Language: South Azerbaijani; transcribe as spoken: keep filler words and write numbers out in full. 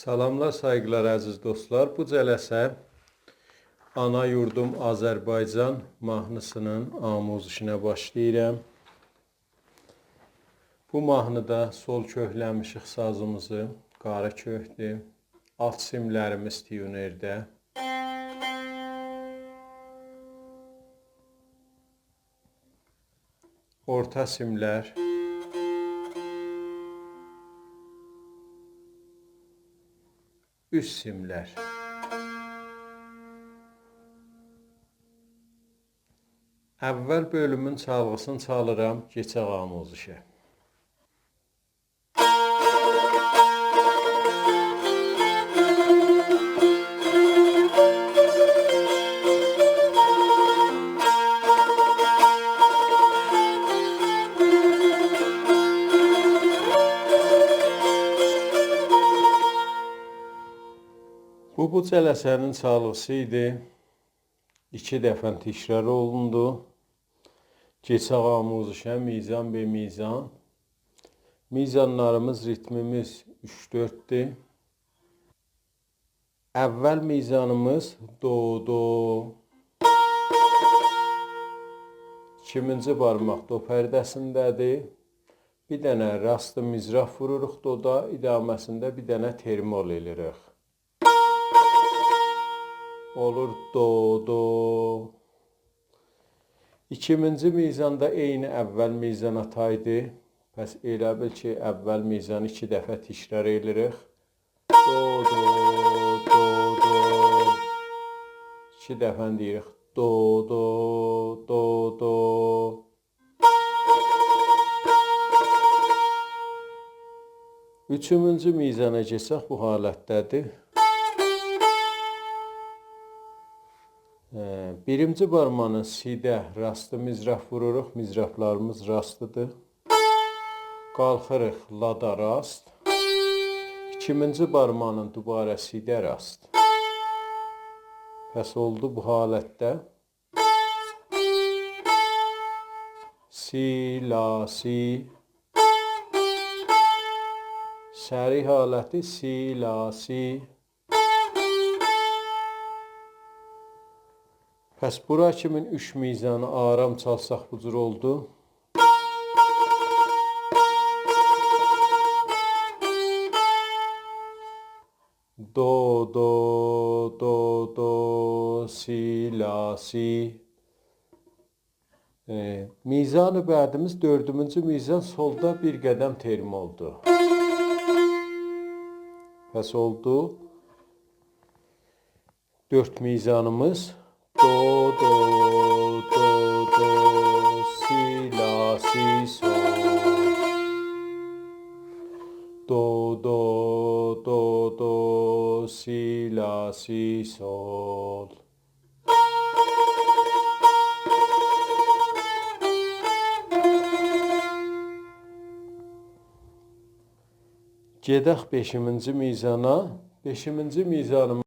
سلاملار، سایغیلار، عزیز دوستلار. بو جلسه آنا یوردوم آذربایجان ماهنی‌سینین آموزشینه باشلاییرام. بو ماهنیدا سول کؤکله‌میشیک سازیمیزی، قارا کؤکدور. آلت سیملریمیز تیونرده. اورتا سیملر، اوست سیملر. اول بؤلومون چالغیسینی چالیرام، کئچک آموزشه. بو، بو جلسه‌نین چالغیسی ایدی. ایکی دفعه تکرار اولوندو. کئچک آموزشه میزان به میزان. میزانلاریمیز، ریتمیمیز اوچ دؤرددور. اول میزانیمیز دو، دو. ایکیمینجی بارماق دو پرده‌سینده‌دیر. بیر دنه راست مضراب ووروروق دودا، ادامه‌سینده بیر دنه ترمول ائله‌ییریک. اولور دو، دو. ایکیمینجی میزان دا عینی اول میزانا تایدی. پس ائله بیل کی، اول میزانی ایکی دفعه تکرار ائله‌ییریک. دو، دو، دو، دو. ایکی دفعه دئییریک. دو، دو، دو، دو. اوچومونجو میزانا کئچک، بو حالتده‌دیر. اه، بیرینجی بارماغینین سی‌ده راست مضراب ووروروق، مضرابلاریمیز راستدیر. قالخیریق لادا راست. ایکیمینجی بارماغینین دوباره سی‌ده راست. پس اولدو بو حالتده. سی، لا، سی. سریع حالتی سی، لا، سی. پس بورا کیمین اوچ میزانی آرام چالساق بو جور اولدو. دو، دو، دو، دو، سی، لا، سی. ائ، میزان بعدیمیز دؤردومونجو میزان، سولدا بیر قدم ترمولدو. پس اولدو دؤرد میزانیمیز. دو، دو، دو، دو، سی، لا، سی، سول. دو، دو، دو، دو، سی، لا، سی، سول. گئدک بئشیمینجی میزانا. بئشیمینجی میزانیمیز